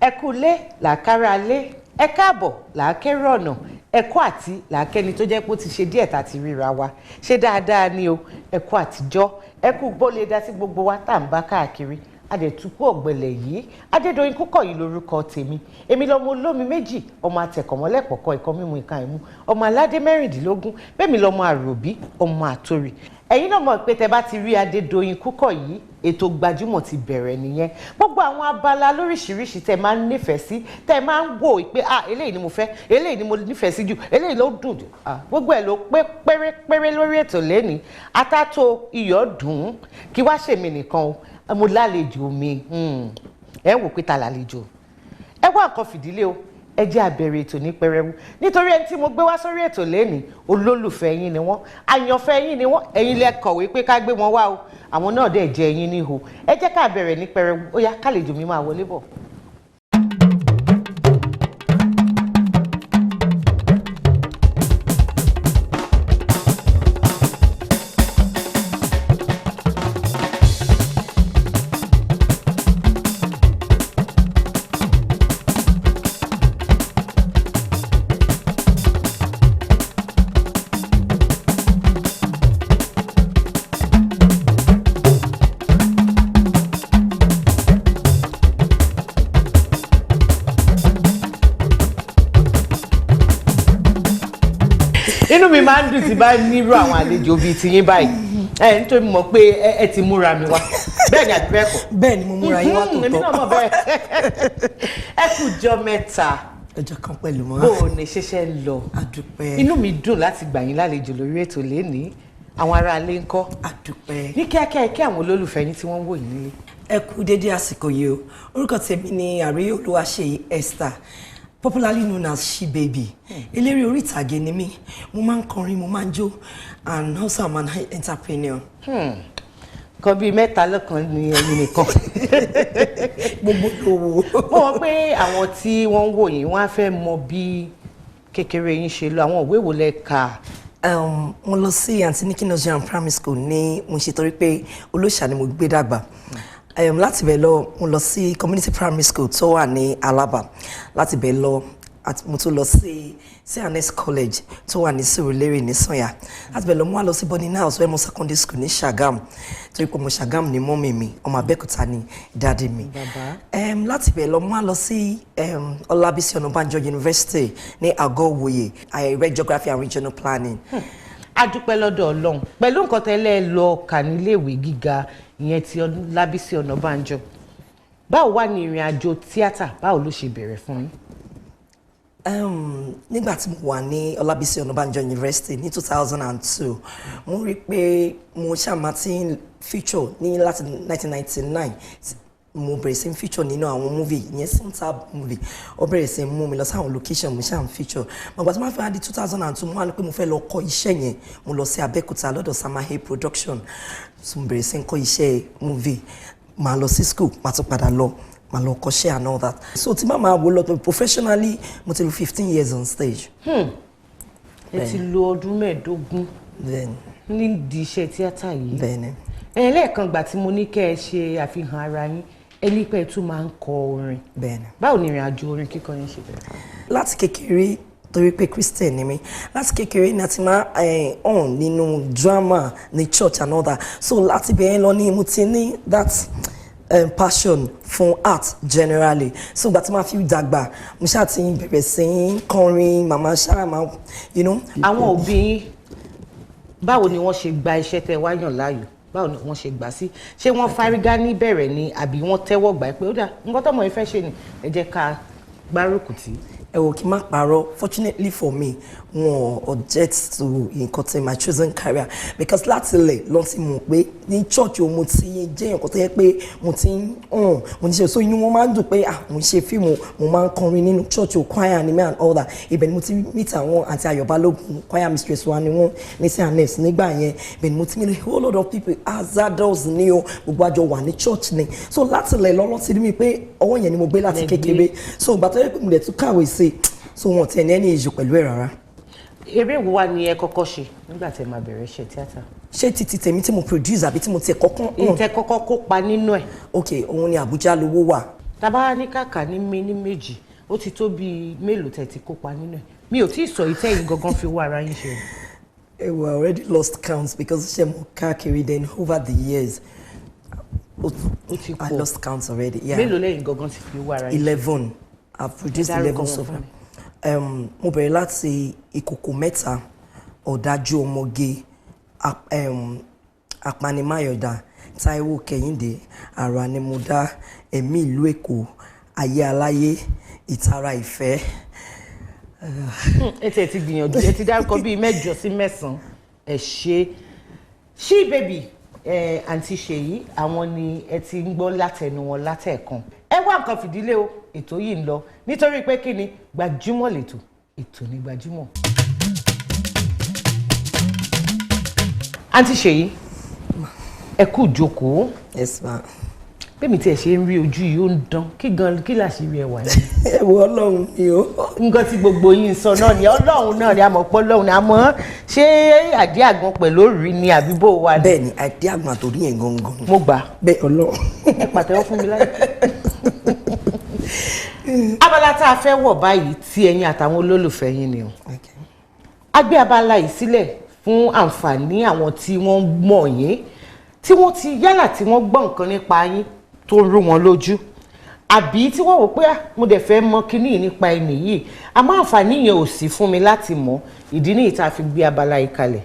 Ẹ kú lé làákàrà lé, ẹ káàbọ̀ làákẹ́rọ̀ ọ̀nà, ẹ kú àti làákẹ́ni tó jẹ́ pé ó ti ṣe díẹ̀ tá a ti ríra wa. Ṣé dáadáa ni o? Ẹ kú àtijọ́, ẹ kú gbólé dá sí gbogbo wa tá à ń bá káàkiri. Adẹ̀tukú ọ̀gbẹ̀lẹ̀ yìí, Adédoyin Kúkọ̀yí lórúkọ tèmi. Èmi lọmọ olómi méjì, ọmọ atẹ̀kọ̀mọ́lẹ̀pọ̀kọ ìkọ́ mímu ìka ìmú, ọmọ aládé 16, bẹ́ẹ̀ mi lọmọ àròbí, ọmọ àtòrì. Ẹ̀yin náà mọ̀ pé tẹ bá ti rí Adédoyin Kúkọ̀yí, ètò Gbajúmọ̀ ti bẹ̀rẹ̀ nìyẹn. Gbogbo àwọn abala lóríṣiríṣi tẹ máa ń nífẹ̀ẹ́ sí, tẹ máa ń wò pé, "Ah, eléyìí ni mo fẹ́, eléyìí ni mo nífẹ̀ẹ́ sí jù, eléyìí ló dùn jù." Ah, gbogbo ẹ̀ ló pé pérépéré lórí ètò lẹ́ni. Atátó iyọ̀ dùn ún. Kí wá ṣèmi nìkan o, mo lálejò mi. Ẹ wò pé ta lálejò, ẹ wá nǹkan fìdílé o. Ẹ jẹ́ a bẹ̀rẹ̀ ètò ní pẹrẹwu, nítorí ẹni tí mo gbé wá sórí ètò lẹ́nìí, olólùfẹ́ yín ni wọ́n, àyànfẹ́ yín ni wọ́n. Ẹ̀yin lẹ kọ̀wé pé ká gbé wọn wá o, àwọn náà dẹ̀ jẹ́ ẹ̀yin níhò. Ẹ jẹ́ ká bẹ̀rẹ̀ ní pẹrẹwu. Ó yá, kálejò mi máa wọlé bọ̀. Inú mi máa ń dùn tí bá nírú àwọn àlejò bíi tiyín báyìí ẹ, nítorí mo mọ̀ pé ẹ ti múra mi wá. Bẹ́ẹ̀ ni àbí bẹ́ẹ̀ kọ́? Bẹ́ẹ̀ ni, mo múra yín wá. Èmi náà Tòótọ́. mọ̀ bẹ́ẹ̀. Ẹ kú jọ mẹ́ta. Ọjọ́ kan pẹ̀lú mọ́. Bó o ní ṣẹ̀ṣẹ̀ ń lọ? Àdúpẹ́. Inú mi dùn láti gbà yín lálejò lórí ètò lénìí. Àwọn aráalé ńkọ́? Àdúpẹ́. Ní kíákíá, kí àwọn olólùfẹ́ yín tí wọ́n ń wò yín nílé. Ẹ kú dédé àsìkò yìí o. Orúkọ tèmi ni Àríyé Olúwaṣeyì Esther, popularly known as She Baby. Eléré orí ìtàgé ni mí. Mo máa ń kọrin, mo máa ń jó, and also I'm an entrepreneur. Nǹkan bíi mẹ́ta lọ́kan ni ẹ̀yin nìkan. Gbogbo lówó. Mo mọ̀ pé àwọn tí wọ́n ń wò yín, wọ́n á fẹ́ mọ bí kékeré yín ṣe lọ. Àwọn ìwé wo lẹ kà? Mo lọ sí Antiniki Nursery and Primary School ní mo ṣe, torí pé Olóṣà ni mo gbé dàgbà. Láti bẹ̀ lọ, mo lọ sí Community Primary School tó wà ní Alaba. Láti bẹ̀ lọ, mo tún lọ sí C&S College tó wà ní Surulere ní Sanya. Láti bẹ̀ lọ, mo wá lọ sí Boarding House Wemo Secondary School ní Ṣàgámù, torí pé ọmọ Ṣàgámù ni mummy mi, ọmọ Abẹ́òkúta ni daddy mi. Bàbá. Láti bẹ̀ lọ, mo wá lọ sí Ọlábísí Ọ̀nàbànjọ University ní Àgọ́ Ìwòye. I read Geography and Regional Planning. A dúpẹ́ lọ́dọ̀ Ọlọ́run pẹ̀lú nǹkan tẹ́lẹ̀ lọ kà níléèwé gíga ìyẹn ti Ọlábísí Ọ̀nàbànjọ. Báwo wá ní ìrìn àjò tíátà, báwo ló ṣe bẹ̀rẹ̀ fún yín? Nígbà tí mo wà ní Ọlábísí Ọ̀nàbànjọ University ní 2002, mo rí i pé mo ṣáà máa ti ń feature ní láti 1999. Mo bẹ̀rẹ̀ sí ń feature nínú àwọn movie ìyẹn, Suntab movie. Ó bẹ̀rẹ̀ sí ń mú mi lọ sáwọn location, mo ṣáà ń feature. Màgbà tí wọ́n fi wá di 2002, mo wá ní pé mo fẹ́ lọ kọ́ iṣẹ́ yẹn. Mo lọ sí Abẹ́òkúta lọ́dọ̀ Samahe Production. So mo bẹ̀rẹ̀ sí ń kọ́ iṣẹ́ movie. Màá lọ sí school, màá tún padà lọ, màá lọ kọ́ṣẹ́ and all that. So tí màá máa wò lọ professionally, mo ti lò 15 years on stage. Ẹ ti lo ọdún 15 Bẹ́ẹ̀ni. nídìí iṣẹ́ tíátà yìí. Bẹ́ẹ̀ni. Ẹ lẹ́ẹ̀kan gbà tí mo ní kẹ́ ẹ ṣe àfihàn ara yín, ẹ ní pé ẹ tún máa ń kọ orin. Bẹ́ẹ̀ni. Báwo ni ìrìn àjò orin kíkọ yín ṣe bẹ̀rẹ̀? Láti kékeré, torí pé Christian ni mí, láti kékeré ni a ti máa on nínú drama ní church and all that. So láti bẹ̀rẹ̀ lọ ní mo ti ní that passion fún art generally. So ìgbà tí màá fi dàgbà, mo ṣáà ti bẹ̀rẹ̀ sí í kọrin, màmá ṣáà máa. Àwọn òbí yín, báwo ni wọ́n ṣe gba iṣẹ́ tẹ́ wá yàn láàyò? Báwo ni wọ́n ṣe gbà sí? Ṣé wọ́n fárígá ní bẹ̀rẹ̀ ni, àbí wọ́n tẹ́wọ́ gbà pé ó dà, nǹkan tọ́mọ yìí fẹ́ ṣe ni, ẹ jẹ́ ká gbárùkù tì í? Ẹ wò, kí n má parọ́, fortunately for me, wọn object to nǹkan tí my chosen career, because láti ilẹ̀ lọ ti mọ̀ pé ní church o, mo ti jẹ́ nǹkan tó yẹ pé mo ti ń hàn, mo ti ṣe. So inú wọn máa ń dùn pé, ah, mo ń ṣe fíìmù, mo máa ń kọrin nínú church o, choir ni me and all that. Ibẹ̀ ni mo ti meet àwọn àti Ayọ̀ Balógun, choir mistress wa ni wọ́n ní C&S nígbà yẹn. Ibẹ̀ ni mo ti meet a whole lot of people as adults ní o, gbogbo àjọ wà ní church ni. So láti ilẹ̀ lọ́lọ́ ti rí mi pé ọwọ́ yẹn ni mo gbé láti Lẹ gbé. kékeré. So ìgbà tó yẹ pé mo dẹ̀ tún kàwé sí i, so wọn tiẹ̀ ní ẹni issue pẹ̀lú ẹ̀ rárá. Eré wo wá ni ẹ kọ́kọ́ ṣe nígbà tẹ́ máa bẹ̀rẹ̀ iṣẹ́ tíátà? Ṣé títí tèmi tí mo produce, àbí tí mo tiẹ̀ kọ́kọ́ hàn? Ìtẹ́ kọ́kọ́ kópa nínú ẹ̀. Ok, òun ni Àbújá Lówó Wà. Tábà ní kàkà ní méní méjì, ó ti tó bíi mélòó tẹ́ ti kópa nínú ẹ̀? Mi ò tí ì sọ ìtẹ́yìn gangan fi wá ara yín ṣe o. We already lost count because ṣe mo káàkiri then over the years. Ó ti I pọ̀. lost count already. Yeah. Mélòó lẹ́yìn gangan ti fi wá ara yín ṣe? 11. I've produced Ẹ dárúkọ 11 wọn so fún far. mi. Mo bẹ̀rẹ̀ láti Ìkòkò Mẹ́ta, Ọ̀dájú Ọmọge, Apanimáyọ̀dà, Táíwò Kẹ́hìndé, Àrà Ni Mo Dá, Ẹ̀mí Ìlú Èkó, Ayé Aláyé, Ìtara Ìfẹ́. Ẹ tiẹ̀ ti gbìyànjú, ẹ ti dárúkọ bíi mẹ́jọ sí mẹ́sàn-án. Ẹ ṣe She Baby, ẹ àǹtí Ṣèyí, àwọn ni ẹ ti ń gbọ́ látẹnu wọn látẹ̀ẹ̀kan. Ẹ wá nǹkan fìdílé o, ètò yìí ń lọ nítorí pé kí ni gbajúmọ̀ lètò, ètò ní gbajúmọ̀. Àǹtí Ṣèyí, ẹ kú ìjókòó. Yes, ma. Bẹ́ẹ̀ mi tiẹ̀ ṣe ń rí ojú yìí, ó ń dán kí gan, kí làṣírí ẹwà yìí? Ẹ wo, Ọlọ́run ni o. Nǹkan tí gbogbo yín ń sọ náà ni Ọlọ́run náà ni, a mọ̀ pé Ọlọ́run ni, àmọ́ ṣé àdí àgbọn pẹ̀lú òrì ni àbí bó wà ní? Bẹ́ẹ̀ ni, àdí àgbọn àtòrí yẹn gangan. Mo gbà á. Bẹ́ẹ̀, Ọlọ́run. Ẹ pàtẹ́wọ́ fún mi láyé. Abala tá a fẹ́ wọ̀ báyìí, tí ẹ̀yin àtàwọn olólùfẹ́ yín ni o. Okay. A gbé abala yìí sílẹ̀ fún àǹfààní àwọn tí wọ́n mọ̀ yín, tí wọ́n ti yálà tí wọ́n gbọ́ nǹkan nípa yín tó ń rú wọn lójú, àbí tí wọ́n wò pé, "Ah, mo dẹ̀ fẹ́ mọ kíní yìí nípa ẹni yìí, àmọ́ àǹfààní yẹn ò sí fún mi láti mọ̀." Ìdí nìyí tá a fi gbé abala yìí kalẹ̀.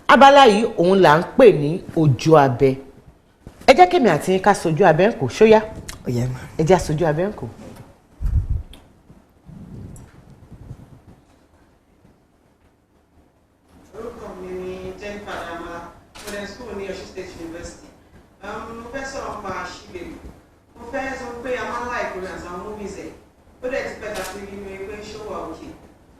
Abala yìí òun là ń pè ní ojú abẹ. Ẹ jẹ́ kémi àti yín ká sojú abẹ ń kò ṣóyá. Ó yá, ma. Ẹ jẹ́ àsojú abẹ ń kò. Orúkọ mi ni Jennifer Damala, mo dẹ̀ school ní Ọ̀ṣun State University. Mo fẹ́ sọ̀rọ̀ nípa She Baby. Mo fẹ́ sọ pé a máa ń like orin àti àwọn movies ẹ̀. Ó dẹ̀ ti pẹ́ ta ti rí mi pé ṣó wà okay,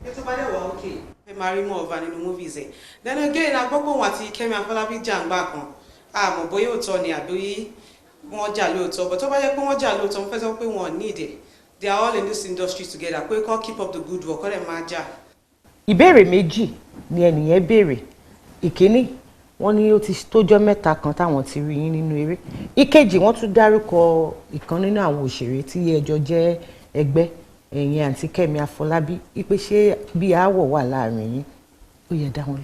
pé tó bá dẹ̀ wà okay, fẹ́ máa rí more of her nínú movies ẹ̀. Then again, a gbọ́ pé òun àti Kẹ́mi Afọlábí jà ń gbà kan. Àmọ́ bóyá òótọ́ ni àbí wọ́n jà lóòótọ́, but tó bá yẹ pé wọ́n jà lóòótọ́, mo fẹ́ sọ pé wọ́n need it. They are all in this industry together, pé kó keep up the good work, kó dẹ̀ máa jà. Ìbéèrè méjì ni ẹnìyẹn béèrè. Ìkíní, wọ́n ní ó ti tójọ́ mẹ́ta kan táwọn ti rí yín nínú eré. Ìkejì, wọ́n tún dárúkọ ìkan nínú àwọn òṣèré tí ẹjọ́ jẹ́ ẹgbẹ́, ẹ̀yin àǹtí Kẹ́mi Àfọlábí, ipe ṣé bí aáwọ̀ wà láàrin yín? Ó yẹ dá wọn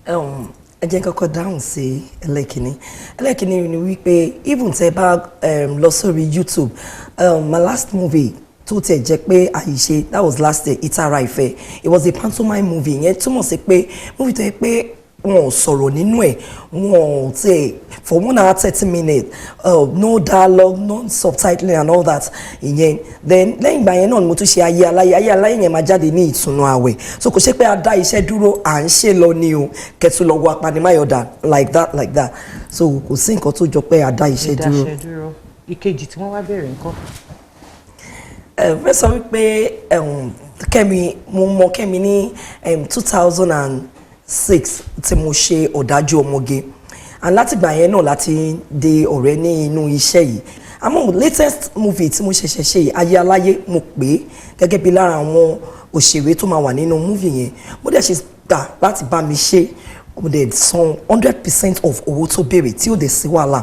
lóhùn. Ẹ jẹ́ kọ́kọ́ dáhùn sí ẹlẹ́kìnní. Ẹlẹ́kìnní ni wípé even tẹ́ bá lọ sórí YouTube, my last movie tó tiẹ̀ jẹ́ pé àyíṣe, that was last year, Ìtara Ìfẹ́. It was a pantomime movie. Ìyẹn túmọ̀ sí pé movie tó yẹ pé wọn ò sọ̀rọ̀ nínú ẹ̀, wọn ò tiẹ̀ for 1 hour 30 minutes, no dialogue, no subtitling and all that. Ìyẹn then, lẹ́yìn ìgbà yẹn náà ni mo tún ṣe Ayé Aláyé. Ayé Aláyé yẹn máa jáde ní ìtùnú àwẹ̀, so kò ṣe pé a dá iṣẹ́ dúró, à ń ṣe lọ ni o. Kẹtù lọ wo Apanimáyọ̀dà, like that, like that. So kò sí nǹkan tó jọ pé a dá iṣẹ́ dúró. Ìdáṣẹ́ dúró. Ìkejì tí wọ́n wá béèrè ńkọ́? Ẹ fẹ́ sọ wípé Kẹ́mi, mo mọ Kẹ́mi ní 2006 tí mo ṣe Ọ̀dájú Ọmọge, and látìgbà yẹn náà láti di ọ̀rẹ́ ní inú iṣẹ́ yìí. Àmọ́ latest movie tí mo ṣẹ̀ṣẹ̀ ṣe yìí, Ayé Aláyé, mo pè é gẹ́gẹ́ bí lára àwọn òṣèré tó máa wà nínú movie yẹn. Mo dẹ̀ ṣe gbà láti bá mi ṣe, mo dẹ̀ san 100% of owó tó béèrè, tí ó dẹ̀ sí wàhálà.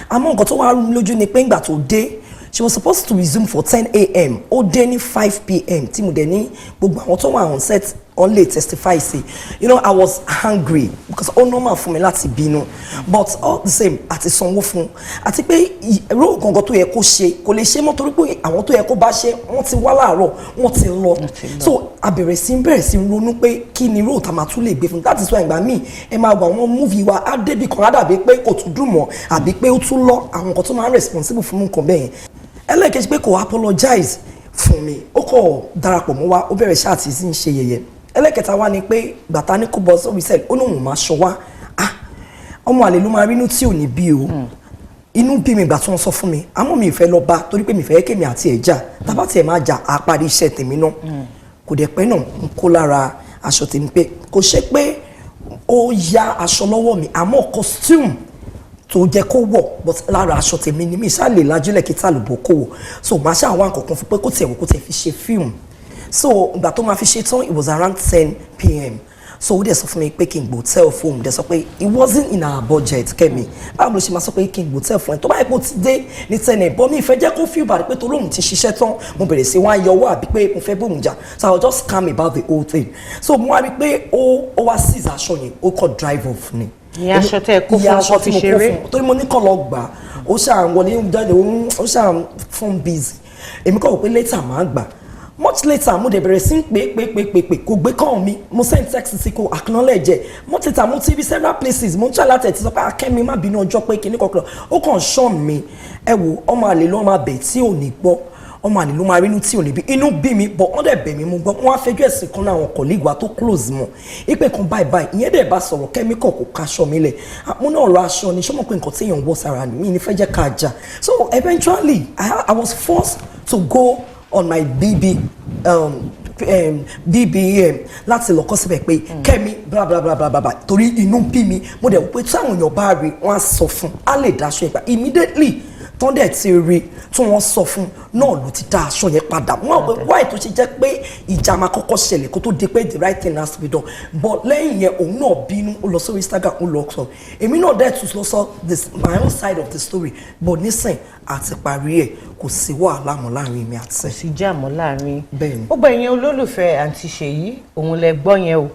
Àmọ́ nǹkan tó wá rú mi lójú ni pé ńgbà tó dé, she was supposed to resume for 10 a.m., ó dé ní 5 p.m., tí mo dẹ̀ ní gbogbo àwọn tó wà on set wọ́n lè testify sí. I was angry because ó normal fún mi láti bínú, but all the same, àti sanwó fún, àti pé role gangan tó yẹ kó ṣe kò lè ṣe mọ́, torí pé àwọn tó yẹ kó bá ṣe, wọ́n ti wá láàárọ̀, wọ́n ti lọ. So a bẹ̀rẹ̀ sí ronú pé kí ni role tá a máa tún lè gbé fún. That is why ìgbà míì ẹ máa wọ àwọn movie wa, á débi kan, á dàbí pé kò tún dùn mọ́, àbí pé ó tún lọ àwọn nǹkan tó máa ń responsible fún nǹkan bẹ́ẹ̀ yẹn. Ẹlẹ́ẹ̀kejì, pé kò apologize fún mi, ó kọ̀ darapọ̀ mọ́ wa, ó bẹ̀rẹ̀ ṣáà tí sì ń ṣe yẹ̀yẹ́. Ẹlẹ́kẹta wá ni pé gbàtà ní kó bọ́ sórí set, ó lóun máa ṣọ wá. Ah, ọmọ àlè ló máa rínú tí ò ní bí o. Inú bí mi ìgbà tí wọ́n sọ fún mi, àmọ́ mi ì fẹ́ lọ bá, torí pé mi fẹ́ kémi àti ẹ̀ jà. Tábà tiẹ̀ máa jà, á parí iṣẹ́ tèmi náà. Kò dẹ̀ pẹ́ náà, ń kó lára aṣọ tèmi, pé kò ṣe pé ó ya aṣọ lọ́wọ́ mi, àmọ́ costume tó jẹ́ kó wọ̀, but lára aṣọ tèmi ni. Mi ṣáà lè lajúlẹ̀ kí tàlùbọ̀ kó wọ̀, so màá ṣáà wá nǹkan kan fún pé kó tiẹ̀ wò, kó tiẹ̀ fi ṣe fíìmù. So ìgbà tó máa fi ṣe tán, it was around 10 p.m. So ó dẹ̀ sọ fún mi pé kí n gbé hotel fún òun. Dẹ̀ sọ pé it wasn't in our budget. Kẹ́mi, báwo ló ṣe máa sọ pé kí n gbé hotel fún ẹ tó bá yẹ kó ti dé ní 10? Bọ́ mi ìfẹ́ jẹ́ kó feel bad pé torí òun ti ṣiṣẹ́ tán, mo bẹ̀rẹ̀ sí wá yọwọ́ àbí pé mo fẹ́ bóun jà. So I was just calm about the whole thing. So mo wá rí i pé ó wá seize aṣọ yẹn, ó kọ̀ drive off ni. Ìyẹn aṣọ tẹ́ ẹ kó fún Ìyẹn ọkọ aṣọ tí fi mo kó ṣeré. fún, torí mo ní kọ́ lọ gbà. Ó ṣáà ń wọlé jáde, ó ṣáà ń fún busy. Èmi kọ́ wò pé later máa gbà. Much later, mo dẹ̀ bẹ̀rẹ̀ sí ń pè pè pè pè pè, kò gbé call mi. Mo send text sí, kò acknowledge ẹ̀. Much later, mo ti rí several places, mo ń try láti ẹ̀ ti sọ pé, "Akẹ́mi, má bínú ọjọ́ pé kíní kọ̀ọ̀kan." Ó kàn ṣọ́ mi. Ẹ wo, ọmọ àlè ló máa bẹ̀ tí ò ní gbọ́, ọmọ àlè ló máa rínú tí ò ní bí. Inú bí mi bọ̀, wọ́n dẹ̀ bẹ̀ mí, mo gbọ́. Wọ́n á fẹjọ́ ẹ̀sìn kan náà, àwọn colleague wa tó close mọ́, ipe kan báyìí báyìí. Ìyẹn dẹ̀ bá sọ̀rọ̀, kẹ́míkọ̀ kò kaṣọ mi lẹ̀. Mo náà rọ aṣọ ni sọmọ pé nǹkan tí èèyàn ń wọ́ sára ni mi ní fẹ́ jẹ́ ká jà. So eventually I was forced to go on my BBM láti lọ kọ́ síbẹ̀ pé Kẹ́mi bla bla bla bla bla bla, torí inú bí mi. Mo dẹ̀ wò pé tí àwọn èèyàn bá rí, wọ́n á sọ fún, á lè dáṣọ ìgbà. Immediately tán dẹ̀ ti rí tí wọ́n sọ fún náà ló ti dá aṣọ yẹn padà. Wọ́n pé why tó ṣe jẹ́ pé ìjà máa kọ́kọ́ ṣẹlẹ̀ kó tó di pé the right thing has to be done? But lẹ́yìn yẹn, òun náà bínú, ó lọ sórí Instagram, ó lọ sọ. Èmi náà dẹ̀ tún lọ sọ this my own side of the story. But nísìn, àti parí ẹ̀, kò sí wàhálà mọ́ láàrin mi àti Kò sí jàmọ́ láàrin. Bẹ́ẹ̀ni. Gbogbo ẹ̀yin olólùfẹ́ àǹtí Ṣèyí, òun lẹ gbọ́ yẹn o.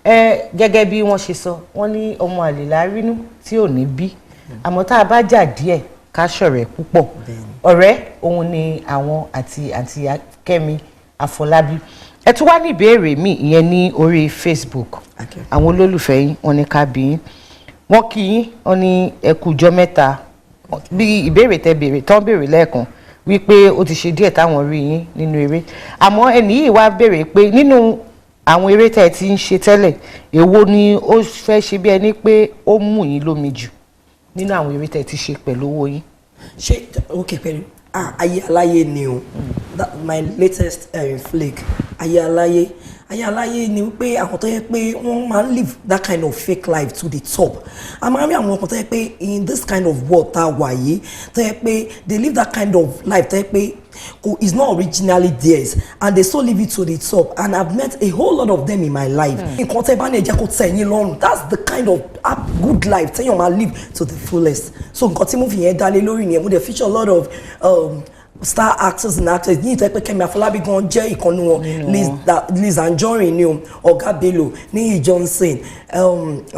Ẹ gẹ́gẹ́ bí wọ́n ṣe sọ, wọ́n ní ọmọ àlè lárínú tí ò ní bí. Àmọ́ tá a bá jà díẹ̀, ká ṣọ̀rẹ́ púpọ̀. Ọ̀rẹ́ òun ni àwọn àti àǹtí Kẹ́mi Àfọlábí. Ẹ tún wá ní ìbéèrè míì, ìyẹn ní orí Facebook. Àwọn olólùfẹ́ yín, wọ́n ní ká bí yín, wọ́n kí yín, wọ́n ní ẹ kú ọjọ́ mẹ́ta. Bí ìbéèrè tẹ béèrè tán, béèrè lẹ́ẹ̀kan wípé ó ti ṣe díẹ̀ táwọn rí yín nínú eré. Àmọ́ ẹnì yìí wá béèrè pé nínú àwọn eré tẹ́ ẹ ti ń ṣe tẹ́lẹ̀, èwo ni ó fẹ́ ṣe bí ẹni pé ó mú yín lómi jù nínú àwọn eré tẹ́ ẹ ti ṣe pẹ̀lú owó yín? Ṣé ok, pẹ̀lú Ayé Aláyé ni o. That my latest flick, Ayé Aláyé. Ayé Aláyé ni wípé àwọn tó yẹ pé wọ́n máa ń live that kind of fake life to the top. A máa ń rí àwọn kan tó yẹ pé in this kind of world tá a wà yìí, tó yẹ pé they live that kind of life tó yẹ pé kò is not originally theirs, and they so live it to the top, and I've met a whole lot of them in my life. Nǹkan tẹ́ bá ní, ẹ jẹ́ kó tẹ́ yín lọ́rùn. That's the kind of good life tẹ́yàn máa live to the fullest. So nǹkan tí movie yẹn dá lé lórí nìyẹn. Mo dẹ̀ feature a lot of star actors and actresses ní ìtẹ́ pé Kẹ́mi Àfọlábí gan jẹ́ ìkànnì wọn, Liz Anjorin ni o, Ọ̀gá Bello, Níyì Johnson,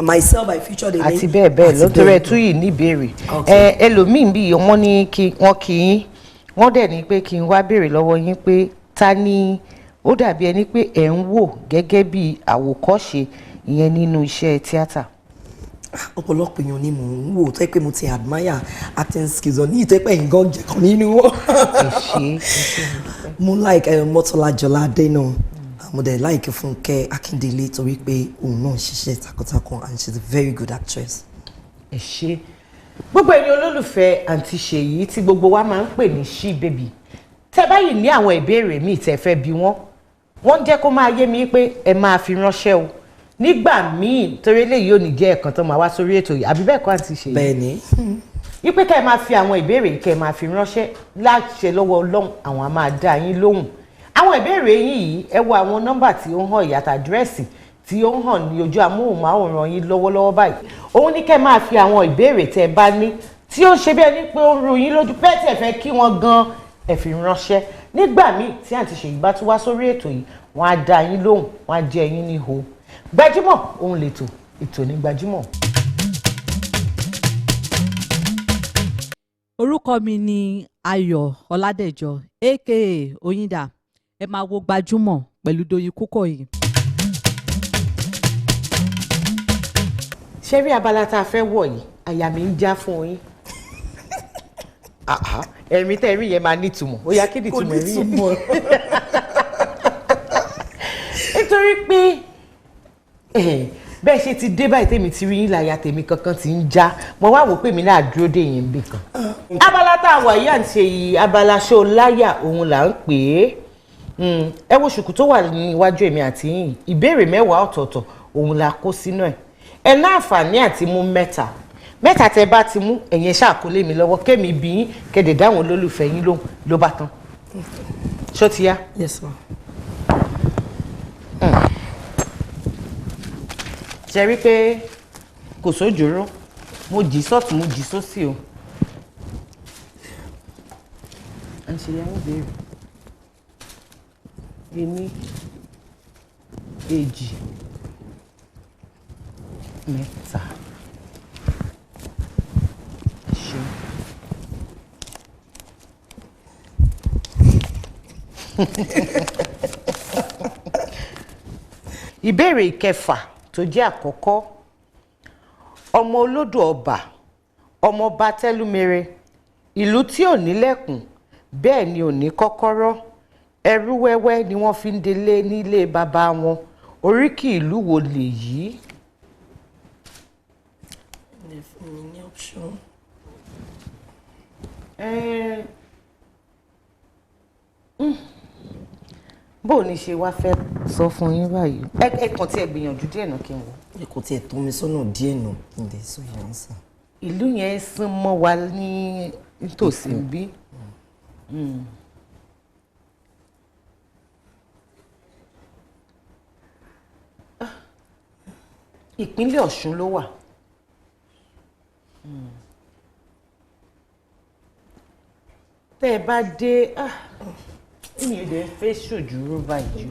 myself, I featured in it. Àti bẹ́ẹ̀ bẹ́ẹ̀ Àti lọ. Torí ẹ bẹ́ẹ̀. Tún yìí níbèrè. Okay. Ẹ ẹlòmíín bí wọ́n ní kí wọ́n kí yín, wọ́n dẹ̀ ní pé kí n wá béèrè lọ́wọ́ yín pé ta ni ó dàbí ẹni pé ẹ̀ ń wò gẹ́gẹ́ bí àwòkọ́ṣe, ìyẹn nínú iṣẹ́ tíátà? Ọ̀pọ̀lọpọ̀ èèyàn ni mò ń wò tó yẹ pé mo ti admire acting skills ọ̀ ní ìtọ́ pé ẹ̀yin gan jẹ́ kan nínú wọn. Ẹ ṣe, ẹ ṣe. Mo like Mọ́tọ́lá Jọládé náà. Mo dẹ̀ like Fúnkẹ́ Akíndélé torí pé òun náà ń ṣiṣẹ́ takuntakun and she's a very good actress. Ẹ ṣe. Gbogbo ẹ̀yin olólùfẹ́ àǹtí Ṣèyí tí gbogbo wa máa ń pè ní She Baby, tẹ́ báyìí ní àwọn ìbéèrè míì tẹ́ fẹ́ bi wọ́n, wọ́n ń jẹ́ kó máa yé mi pé ẹ máa fi ránṣẹ́ o nígbà míì, torí eléyìí ò ní jẹ́ ẹ̀kan tó máa wá sórí ètò yìí. Àbí bẹ́ẹ̀ kọ́, àǹtí Ṣèyí? Bẹ́ẹ̀ni. Wípé ká ẹ máa fi àwọn ìbéèrè kẹ́ ẹ máa fi ránṣẹ́, láṣẹ lọ́wọ́ Ọlọ́run, àwọn á máa dá yín lóhùn àwọn ìbéèrè yín yìí. Ẹ wo àwọn nọ́mbà tí ó ń hàn, ìyàtọ̀ àdírẹ́sì tí ó ń hàn ní ojú amóhùnmáwòrán yín lọ́wọ́lọ́wọ́ báyìí, òun ní kẹ́ ẹ máa fi àwọn ìbéèrè tẹ́ ẹ bá ní tí ó ń ṣe bí ẹni pé ó ń ru yín lójú bẹ́ẹ̀, tí ẹ fẹ́ kí wọ́n gan, ẹ fi ránṣẹ́. Nígbà míì tí àǹtí Ṣèyí bá tún wá sórí ètò yìí, wọ́n á dá yín lóhùn, wọ́n á jẹ́ yín níhò. Gbajúmọ̀ òun lètò, ètò ní Gbajúmọ̀. Orúkọ mi ni Ayọ̀ Ọládẹ̀jọ, aka Oyinda. Ẹ máa wo Gbajúmọ̀ pẹ̀lú Doyin Kúkọ̀yí. Ṣé rí abala tá a fẹ́ wọ̀ yìí, àyà mi ń já fún yín. Ẹ̀rín tẹ́ ẹ̀rín yẹn máa nítumọ̀. Ó yá, kí ni Kò ìtumọ̀ ẹ̀rín yẹn? nítumọ̀. Nítorí pé bẹ́ẹ̀ ṣe ti dé báyìí, tèmi ti rí yín, láyà tèmi kankan ti ń já. Mo wá wò pé mi náà dúró dé yẹn bí kan. Abala tá a wà yìí, à ń ṣe yìí, abala ṣó láyà òun là ń pè é. Ẹ wo ṣùkú tó wà ní iwájú èmi àti yín, ìbéèrè 10 ọ̀tọ̀ọ̀tọ̀ òun la kó sínú ẹ̀. Ẹ ní àǹfààní àti mú mẹ́ta mẹ́ta. Tẹ bá ti mú, ẹ̀yin ṣàkólé mi lọ́wọ́, kémi bí yín kéde dáhùn olólùfẹ́ yín lóhùn, ló bá tán. Ṣó ti yá? Yes, ma. Ṣe rí pé kò sójúró, mo jì sọ́tún, mo jì sósì o. À ń ṣe ìyàwó béèrè. Ení, èjì, mẹ́ta. Ṣe. Ìbéèrè ìkẹfà tó jẹ́ àkọ́kọ́. Ọmọ olódò ọba, ọmọọba Tẹ́lúmere, ìlú tí ò nílẹ̀kùn bẹ́ẹ̀ ni ò ní kọ́kọ́rọ́, ẹrú wẹ́wẹ́ ni wọ́n fi ń delé nílé bàbá wọn. Oríkì ìlú wo lèyí? Ẹ fún mi ní option. Bó o ní ṣe wá fẹ́ sọ fún yín báyìí? Ẹ kàn tí ẹ gbìyànjú díẹ̀ náà kí n wò. Ẹ kò tiẹ̀ tó mi sọ́nà díẹ̀ nù kí n lè sọ yẹn sàn. Ìlú yẹn sún mọ́ wa ní nítòsí bí. Ìpínlẹ̀ Ọ̀ṣun ló wà. Tẹ́ ẹ bá dé, mi ò lè fẹ́ ṣòjúrú báyìí.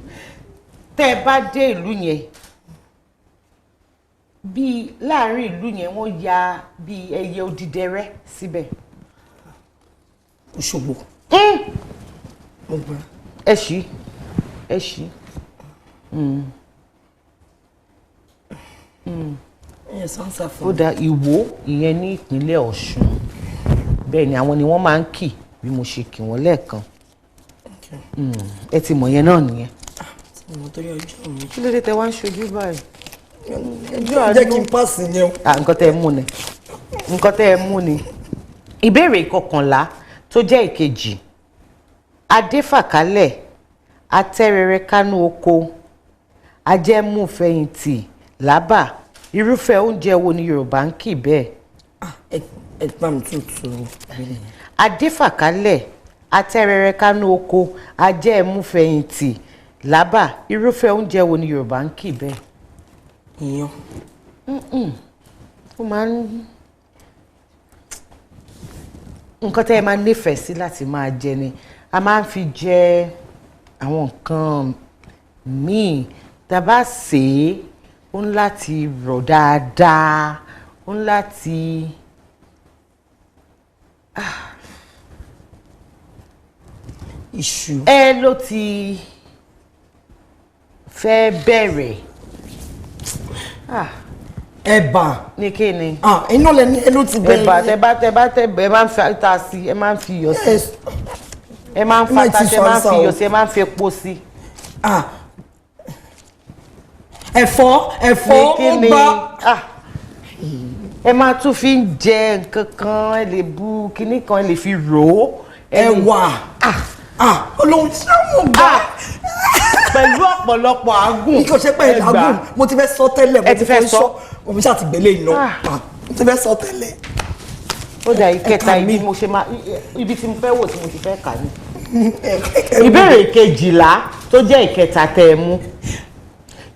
Tẹ́ ẹ bá dé ìlú yẹn, bíi láàrin ìlú yẹn wọ́n ya bíi ẹyẹ odidẹrẹ́ síbẹ̀. Òṣogbo. Mo gbà. Ẹ ṣí, ẹ ṣí. Ẹ sọ ń sá fún Ó mi. da Ìwó, ìyẹn ní ìpínlẹ̀ Ọ̀ṣun. Bẹ́ẹ̀ ni, àwọn ni wọ́n máa ń kì bí mo ṣe kì wọ́n lẹ́ẹ̀kan. Ẹ ti mọ̀ yẹn náà nìyẹn. Tí mo torí ọjọ́ mi. Kí ló dé tẹ wá ń ṣojú báyìí? Jẹ́ kí n pàṣẹ yẹn o. Ah, nǹkan tẹ́ ẹ mú ni, nǹkan tẹ́ ẹ mú ni. Ìbéèrè ìkọkànlá tó jẹ́ ìkejì. Adéfàkálẹ̀, atẹ́rẹrẹ kánú oko, ajẹ́múfẹ̀yìntì lábà, irúfẹ́ oúnjẹ wo ni Yorùbá ń kì bẹ́ẹ̀? Ah, ẹ bá mi tún tu ìbéèrè yẹn. Adéfàkálẹ̀, atẹ́rẹrẹ kánú oko, ajẹ́múfẹ̀yìntì lábà, irúfẹ́ oúnjẹ wo ni Yorùbá ń kì bẹ́ẹ̀? Iyán. Ó máa ń nǹkan tẹ́ ẹ máa nífẹ̀ẹ́ sí láti máa jẹ ni. A máa ń fi jẹ àwọn nǹkan míì. Tá a bá sè é, ó ń láti rọ̀ dáadáa, ó ń láti Iṣu. Ẹ ló ti fẹ́ bẹ̀rẹ̀. Ẹ̀bà. Ní kí ni? Ah, iná lẹni ẹ ló ti bẹ̀rẹ̀. Ẹ̀bà, tẹ bá ẹ máa ń fi ata sí, ẹ máa ń fi iyọ̀ sí. Ẹ máa ń Ẹ má fa ata ti sí, sọ ẹ máa ń answer fi o. iyọ̀ sí, ẹ máa ń fi epo sí. Ah. Ẹ̀fọ́, ẹ̀fọ́. Ní kí Ó ni? gbá. Ah. Ẹ máa tún fi ń jẹ nǹkan kan, ẹ lè bu kinní kan, ẹ lè fi rò ó. Ẹ̀wà. Ah, olóhùn tí wọ́n gbà. Pẹ̀lú ọ̀pọ̀lọpọ̀ àágùn. Ní kò ṣe pé Ẹ gbà. àgùn, mo ti fẹ́ sọ tẹ́lẹ̀. Ẹ Mo ti fẹ́ sọ. Mo fi ṣàtìgbélé iná. Ah. Ah, mo ti fẹ́ sọ tẹ́lẹ̀. Ó dà, ìkẹta Ẹ̀ka ibi mi. mo ṣe máa ibi tí mo fẹ́ wò tí mo ti fẹ́ kà ní. Ìbéèrè kejìlá tó jẹ́ ìkẹta tẹ́ ẹ mú.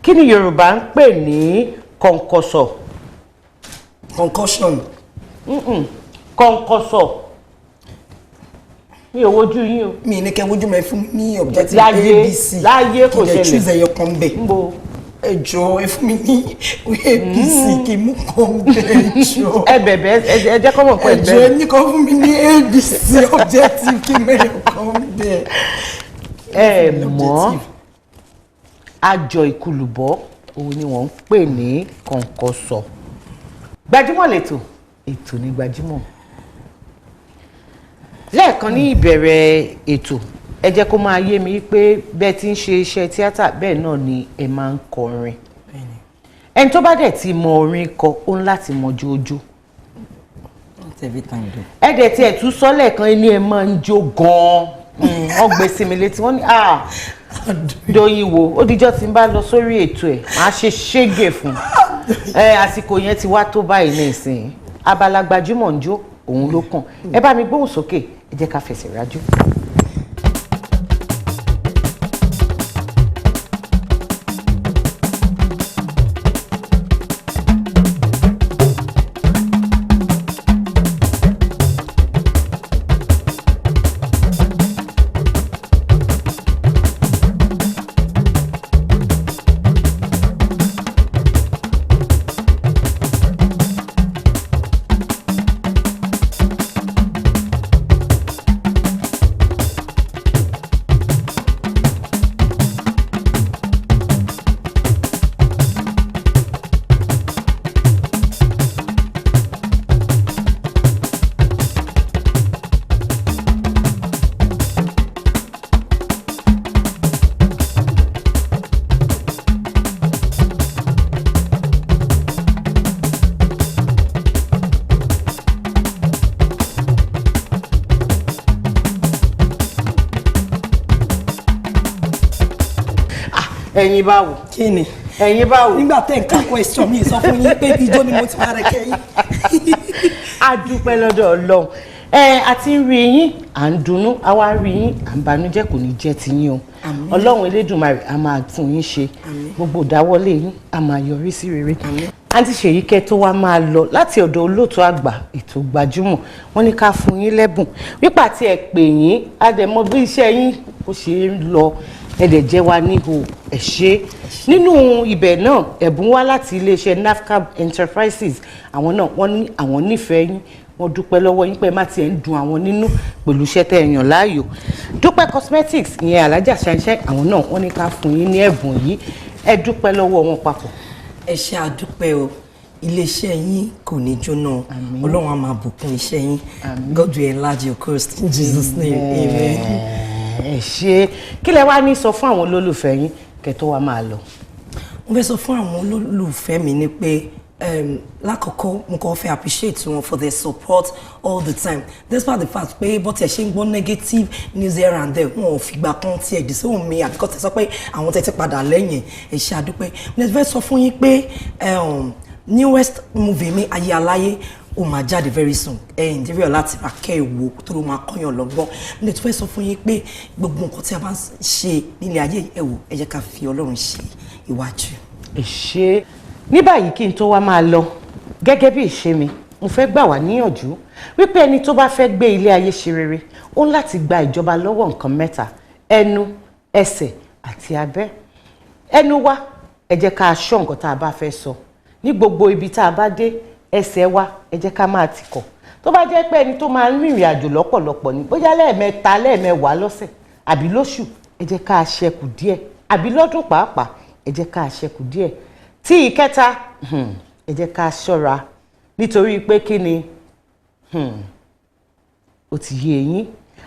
Kí ni Yorùbá ń pè ní kọ̀ǹkọ̀sọ̀? Concussion. Kọ̀ǹkọ̀sọ̀. Mi ò wojú yín o. Mi ní kẹ́ wojú mi, fún mi ní objective. Láyé, ABC. láyé, kò Kí n dẹ̀ ṣẹlẹ̀. choose ẹyọ kan bẹ̀. Ń bo. Ẹ jọ̀ọ́, ẹ fún mi ní ABC kí n mú kan bẹ̀, ẹ jọ̀ọ́. Ẹ bẹ̀bẹ̀, ẹ jẹ́ kọ́ mọ̀ pé Ẹ ẹ jọ̀ọ́, ẹ bẹ̀rẹ̀. ní kan fún mi ní ABC objective kí n mẹ́yọ kan bẹ̀. Ẹ mọ̀ àjọ ìkulùbọ̀, òun ni wọ́n ń pè ní kọ̀ǹkọ̀sọ̀. Gbajúmọ̀ lẹ́tọ̀, ètò ní gbajúmọ̀. Lẹ́ẹ̀kan ní ìbẹ̀rẹ̀ ètò, ẹ jẹ́ kó máa yé mi pé bẹ́ẹ̀ ti ń ṣe iṣẹ́ tíátà, bẹ́ẹ̀ náà ni ẹ máa ń kọrin. Ẹni tó bá dẹ̀ ti mọ orin kọ, ó ń láti mọ jójó. Not every time though. Ẹ dẹ̀ tiẹ̀ tún sọ lẹ́ẹ̀kan ní ẹ máa ń jó gan-an. Wọ́n gbé sí mi létí, wọ́n ní, "Ah, Doyin wo ó dijọ́ tí n bá lọ sórí ètò ẹ̀, máa ṣe ṣégè fún ẹ." Àsìkò yẹn ti wá tó báyìí nísìnyí. Abala gbajúmọ̀ ń jó, òun ló kàn. Ẹ bá mi gbóhùn sókè, ẹ jẹ́ ká fẹsẹ̀ rájú. Ẹ̀yin báwo? Kí ni? Ẹ̀yin báwo? Nígbà tẹ́ ń ká question mi, sọ fún yín pé ibi ijó ni mo ti máa rẹ kẹ́yìn. A dúpẹ́ lọ́dọ̀ Ọlọ́run. Ẹ a ti ń rí yín, à ń dunnú, a wá rí yín, à ń banújẹ́. Kò ní jẹ́ ti yín o. Ọlọ́run Elédùnmarè a máa fún yín ṣe. Gbogbo ìdáwọ́lé yín a máa yọrí sí rere. Àǹtí Ṣèyíkẹ́, tó wá máa lọ, láti ọ̀dọ̀ olóòtú àgbà ètò Gbajúmọ̀, wọ́n ní ká fún yín lẹ́bùn wípé àti ẹ̀ pè yín, a dẹ̀ mọ bí iṣẹ́ yín ó ṣe ń lọ, ẹ dẹ̀ jẹ́ wa níhò, ẹ̀ ṣe. Nínú ibẹ̀ náà, ẹ̀bùn wá láti iléeṣẹ́ NAFCAB Enterprises. Àwọn náà, wọ́n ní àwọn nífẹ̀ẹ́ yín, wọ́n dúpẹ́ lọ́wọ́ yín pé má tiẹ̀ ń dùn àwọn nínú pẹ̀lú iṣẹ́ tẹ́ ẹ yàn láàyò. Dúpẹ́ Cosmetics, ìyẹn Alájà Ṣanṣẹ́, àwọn náà wọ́n ní ká fún yín ní ẹ̀bùn yìí. Ẹ dúpẹ́ lọ́wọ́ wọn papọ̀. Ẹ ṣe, àdúpẹ́ o. Iléeṣẹ́ yín kò ní jóná. Ọlọ́run á máa bùkún iṣẹ́ yín. God will enlarge your coast in Jesus' name, amen. Ẹ ṣe. Kí lẹ wá ní sọ fún àwọn olólùfẹ́ yín kẹ́ tó wá máa lọ? Mo fẹ́ sọ fún àwọn olólùfẹ́ mi ni pé lákọ̀ọ́kọ́, mo kàn fẹ́ appreciate wọn for their support all the time, despite the fact pé bó tiẹ̀ ṣe ń gbọ́ negative news here and there, wọn ò fìgbà kan tiẹ̀ dì sóhun mi àbíkọ́ tẹ sọ pé àwọn tẹ̀ ti padà lẹ́yìn. Ẹ ṣé, àdúpẹ́. Mo fẹ́ sọ fún yín pé newest movie mi, Ayé Aláyé, ó máa jáde very soon. Ẹ ǹdírí láti ra kẹ́ ìwò tó ló máa kọ́yàn lọ́gbọ́n. Mo lè tún fẹ́ sọ fún yín pé gbogbo nǹkan tí a bá ń ṣe nílé ayé, ẹ wò, ẹ jẹ́ ká fi Ọlọ́run ṣe iwájú. Ẹ ṣe. Ní báyìí, kí n tó wá máa lọ, gẹ́gẹ́ bí ìṣe mi, mo fẹ́ gbà wá níyànjú wípé ẹni tó bá fẹ́ gbé ilé ayé ṣe rere, ó ń láti gba ìjọba lọ́wọ́ nǹkan mẹ́ta: ẹnu, ẹsẹ̀ àti abẹ́. Ẹnu wa, ẹ jẹ́ ká ṣọ́ nǹkan tá a bá fẹ́ sọ ní gbogbo ibi tá a bá dé. Ẹsẹ̀ wa, ẹ jẹ́ ká máa tìkọ̀. Tó bá jẹ́ pé ẹni tó máa ń rìnrìn àjò lọ́pọ̀lọpọ̀ ni, bóyá lẹ́ẹ̀mẹ́ta, lẹ́ẹ̀mẹ́wàá lọ́sẹ̀ àbí lóṣù, ẹ jẹ́ ká ṣẹ́kù díẹ̀, àbí lọ́dún pàápàá, ẹ jẹ́ ká ṣẹ́kù díẹ̀. Tí ìkẹta, ẹ jẹ́ ká ṣọ́ra, nítorí pé kí ni ó ti yé eyín.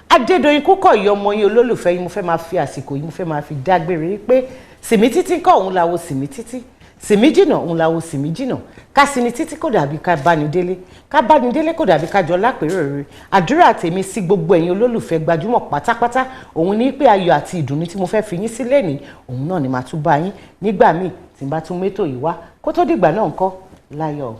Adédoyin Kúkọ̀yí, ọmọ yín, olólùfẹ́ yín, mo fẹ́ máa fi àsìkò yìí, mo fẹ́ máa fi dágbére pé sìmí títí kọ́ òun làwo sìmí títí, sìmí jìnà òun làwo sìmí jìnà. Ká sinmi títí kò dàbí ká báni délé, ká báni délé kò dàbí ká jọ lápérò rere. Àdúrà tèmi sí gbogbo ẹ̀yin olólùfẹ́ Gbajúmọ̀ pátápátá, òun ní pé ayọ̀ àti ìdùnnú tí mo fẹ́ fi yín sílẹ̀ ní òun náà ni màá tún bá yín nígbà míì tí n bá tún mẹ́tò yìí wá. Kó tó dìgbà náà ńkọ́, láyọ̀.